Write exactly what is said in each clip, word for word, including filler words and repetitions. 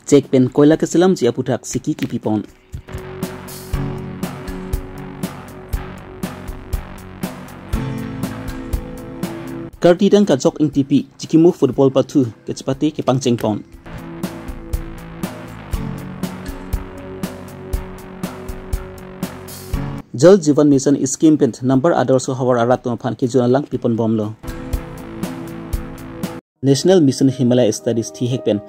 Chek pen koila keselamji aputhak siki kipipon. Kartidang kajok ingtipi, Chikimo football pathu kachepate kepangchengpon. Jal Jeevan Mission scheme pen Nambar Adarsho havar arat atum aphan kejun alang piponbomlo. National Mission Himalaya Studies thihek pen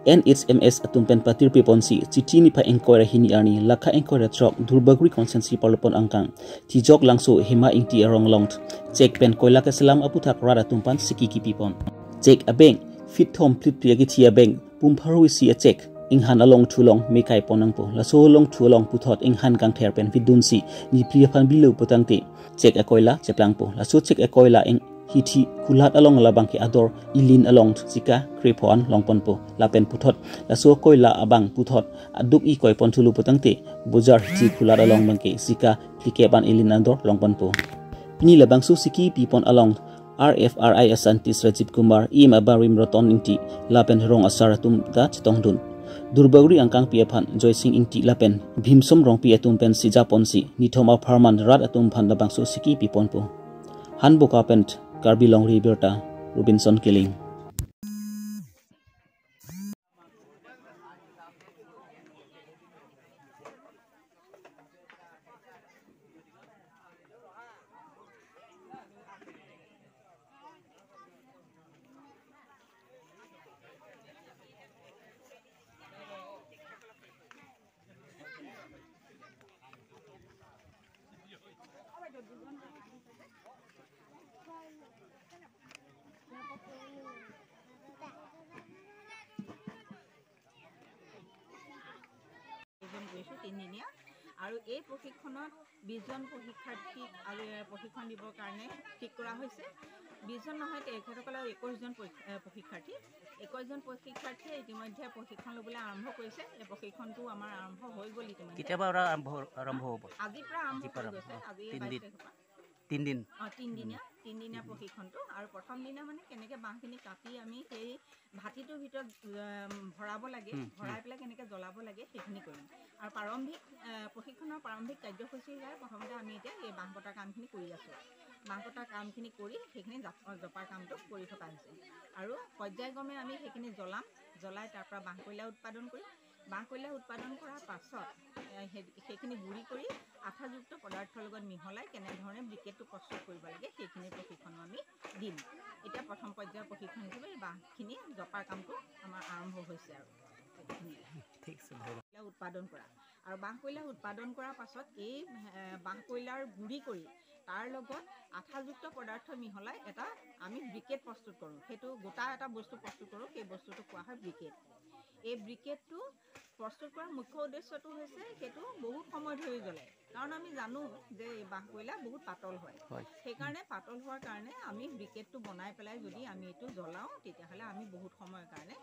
N H M S atum pen patir piponsi Chiti niphai ingkoi ra hini arni lakha ingkoi ra throk Durbagori constituency Parlopon angkang Tijok Langso Hema Ingti arong along chek pen koila keselam aputhak rat atum aphan siki kipipon. Chek abeng feet thom phli phli akithi abeng pum pharo isi achek inghan alongthu along mekai pon nangpo. Laso alongthu along puthot inghan kangther pen vidunsi niphli aphan bilo putangte chek akoila cheplangpo. Laso chek akoila ing hithi kulat along labangke ador ilin along sika krepho an longponpo. Lapen puthot laso akoila abang puthot aduk-i koipon thulo putangte bojar hithi kulat along abangke sika phlikep an ilin ador longponpo. Pini labangso siki pipon along R F R I a scientist Rajiv Kumar, E M abarim Roton Ingti, lapen rong asar atum ta chetongdun. Durbagori angkangpi aphan Joysing Ingti lapen Bhimsom Rongpi atum pen sijaponsi nithom apharman rat atum aphan labangso siki piponpo. Hanboka pen Karbi Longri Birta, Robinson Killing. আয়োজন কৰিছোঁ তিনিদিনীয়া। আৰু এই প্ৰশিক্ষণত বিশজন প্ৰশিক্ষাৰ্থীক আৰু প্ৰশিক্ষণ দিবৰ কাৰণে ঠিক কৰা হৈছে। বিশজন নহয়, তেখেতসকলৰ একৈশজন প্ৰশি-, এ, প্ৰশিক্ষাৰ্থী। একৈশজন প্ৰশিক্ষাৰ্থীয়ে ইতিমধ্যে প্ৰশিক্ষণ ল'বলৈ আৰম্ভ কৰিছে। এই প্ৰশিক্ষণটো আমাৰ আৰম্ভ হৈ গ'ল ইতিমধ্যে। কেতিয়াৰ পৰা আৰম্ভ, আৰম্ভ হ'ব? আজিৰ পৰা আৰম্ভ আজিৰ পৰা হৈ আৰম্ভ, গৈছে। অ, আজি তিনিদিন। বাইশ তাৰিখৰ পৰা। তিনিদিন। অ, তিনিদিনীয়া, তিনিদিনীয়া প্ৰশিক্ষণটো। আৰু প্ৰথম দিনা মানে কেনেকে বাঁহখিনি কাটি আমি সেই ভাটিটোৰ ভিতৰত, উম, ভৰাব লাগে, হুম, হুম। ভৰাই পেলাই কেনেকে জ্বলাব লাগে সেইখিনি কৰিম। আৰু প্ৰাৰম্ভিক, এ, প্ৰশিক্ষণৰ প্ৰাৰম্ভিক কাৰ্যসূচী হিচাপে প্ৰথমতে আমি এতিয়া এই বাঁহ কটাৰ কামখিনি কৰি আছোঁ। বাঁহ কটাৰ কামখিনি কৰি সেইখিনি জাপ-, জপাৰ কামটো কৰি থকা হৈছে। আৰু পৰ্যায়ক্ৰমে আমি সেইখিনি জ্বলাম, জ্বলাই তাৰ পৰা বাঁহ কয়লা উৎপাদন কৰিম। বাঁহ কয়লা উৎপাদন কৰাৰ পাছত, এ, সেই-, সেইখিনি গুৰি কৰি আঠাযুক্ত পদাৰ্থৰ লগত মিহলাই কেনেধৰণে ব্ৰিকেটটো প্ৰস্তুত কৰিব লাগে সেইখিনি প্ৰশিক্ষণো আমি দিম। এতিয়া প্ৰথম পৰ্যায়ৰ প্ৰশিক্ষণ হিচাপে এই বাঁহখিনি জপাৰ কামটো আমাৰ আৰম্ভ হৈছে আৰু। ঠিক আছে, ধন্যবাদ। কয়লা উৎপাদন কৰা আৰু বাঁহ কয়লা উৎপাদন কৰাৰ পাছত এই, এ, বাঁহ কয়লাৰ গুৰি কৰি তাৰ লগত আঠাযুক্ত পদাৰ্থ মিহলাই এটা আমি ব্ৰিকেট প্ৰস্তুত কৰোঁ। সেইটো গোটা এটা বস্তু প্ৰস্তুত কৰোঁ, সেই বস্তুটো কোৱা হয় ব্ৰিকেট। এই ব্ৰিকেটটো প্ৰস্তুত কৰাৰ মুখ্য উদ্দেশ্যটো হৈছে সেইটো বহুত সময় ধৰি জ্বলে, কাৰণ আমি জানো যে এই বাঁহ কয়লা বহুত পাতল হয়। হয়। সেইকাৰণে পাতল হোৱাৰ কাৰণে আমি ব্ৰিকেটটো বনাই পেলাই যদি আমি এইটো জ্বলাওঁ, তেতিয়াহ'লে আমি বহুত সময়ৰ কাৰণে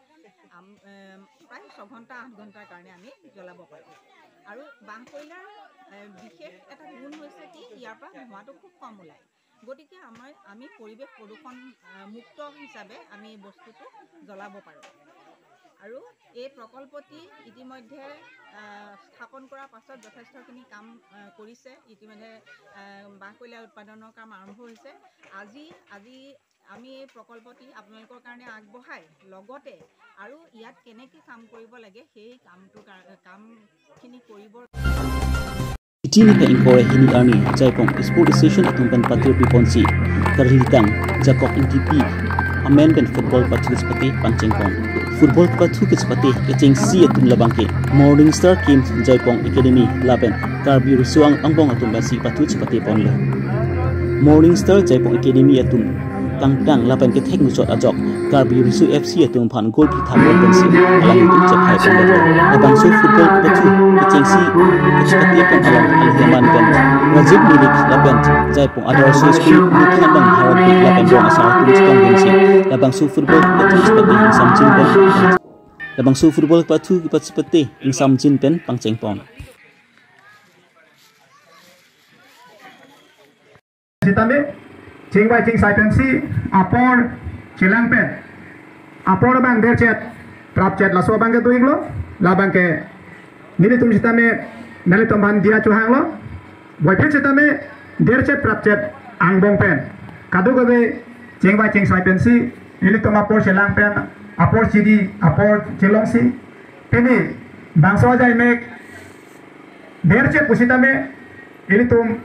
আম-, এম, প্ৰায় ছঘণ্টা, আঠ ঘণ্টাৰ কাৰণে আমি জ্বলাব পাৰোঁ। আৰু বাঁহ কয়লাৰ, এ, বিশেষ এটা গুণ হৈছে কি, ইয়াৰ পৰা ধোঁৱাটো খুব কম ওলায়। গতিকে আমাৰ, আমি পৰিৱেশ প্ৰদূষণ, এ, মুক্ত হিচাপে আমি এই বস্তুটো জ্বলাব পাৰোঁ। আৰু এই প্ৰকল্পটি ইতিমধ্যে, এ, স্থাপন কৰাৰ পাছত যথেষ্টখিনি কাম, এ, কৰিছে। ইতিমধ্যে, এ, বাঁহ কয়লা উৎপাদনৰ কাম আৰম্ভ হৈছে। আজি, আজি আমি এই প্ৰকল্পটি আপোনালোকৰ কাৰণে আগবঢ়াই লগতে আৰু ইয়াত কেনেকে কাম কৰিব লাগে সেই কামটো কা-, কামখিনি কৰিবৰ Chiti niphai ingkoi ra hini arni Jaipong Sport Station atum pen patir piponsi karhilitang Jakok Ingtipi amen pen football pathu kachepate pangchengpon. Football pathu kachepate kechengsi atum labangke Morning Star Kim Jaipong Academy lapen Karbi Riso Ang angbong atum pensi pathu chepateponlo. Morning Star Jaipong Academy atum kangtang lapen kethek muchot ajok Karbi Riso F C atum aphan goal phli thap pensi alanglitum chephai pondetlo. Labangso football pathu kechengsi kachepatepon along alheman pen Rajiv Milik lapen Jaipong Adarsho School Mukhyamang Harapik lapen rong asar atum chetongdunsi labangso football pathu chepate ingsamjin pen, labangso football pathu kachepate ingsamjin pen pangchengpon. Sitame, chingvai chingsai pensi apor chelang pen, apor abang derchet, prapchet laso abangke do-iklo. Labang ke nelitum sitame nanglitum aphan diya chohanglo. Boyphen sitame derchep prapchep angbong pen kadokave chingvai chingsai pensi ilitum apor chelang pen apor chidi apor chelongsi pini bangso ajai mek derchep pusitame ilitum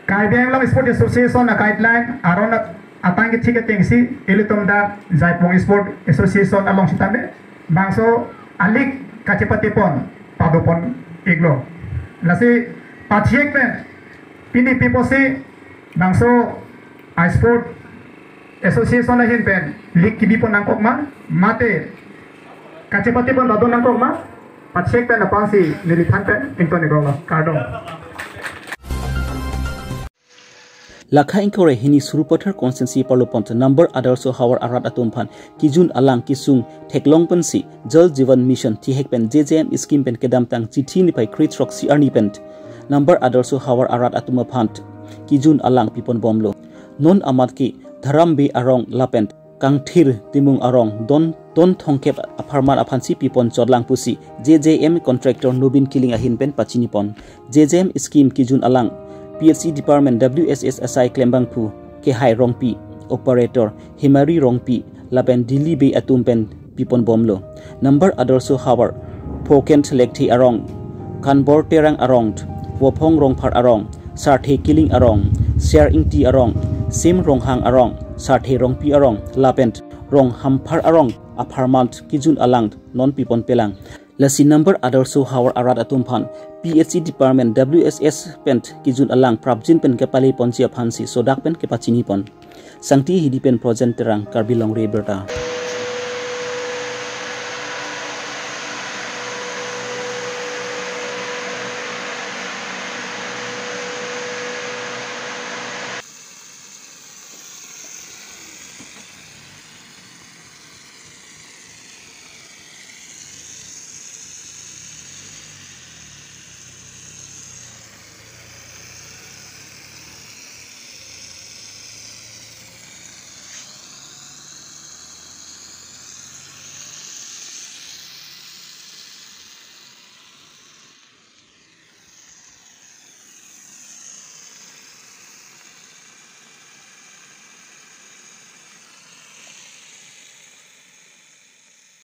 Karbi Anglong Sport Association a guideline aron atang kethik atengsi ilitum dak Jaipong Sport Association along sitame bangso a-league kachepatepon padopon iklo. Lasi pathek pen pini pi pusi bangso a-sport association ahin pen league kibipon nangkok ma, mate kachepatepon padon nangkok ma, pathek pen aphansi neliphan pen ington iklo. Kardom. Lakha ingkoi ra hini Sarupathar constituency parlopon number Adarsha Havar arat atum aphan kejun alang kesung theklong pensi Jal Jeevan Mission thihek pen J J M scheme pen kedamtang chithi niphai kre-throksi arni pen number Adarsha Havar arat atum aphan kejun alang pipon bomlo. Non amat ke Dharam Bey arong lapen Kangthir Timung arong don ton thomkep apharman aphansi pipon chotlang pusi J J M contractor Nobin Killing ahin pen pachinipon. J J M scheme kejun alang P H E department W S S asai klembangphu Kehai Rongpi, operator Himari Rongpi lapen Dili Bey atum pen pipon bomlo. Number Adarsha Havar, Phoken Lekthe arong, Kanbor Terang arong, Vophong Rongphar arong, Sarthe Killing arong, Ser Ingti arong, Sim Ronghang arong, Sarthe Rongpi arong lapen Rong Hamphar arong apharman kejun alang non pipon pelang. Lasi number Adarsha Havar arat atum aphan P H E department W S S pen kejun alang prapjin pen kepaleponji aphansi sodak pen kepachinipon. Sangti Hidi pen Projen Terang, Karbi Longri Abirta.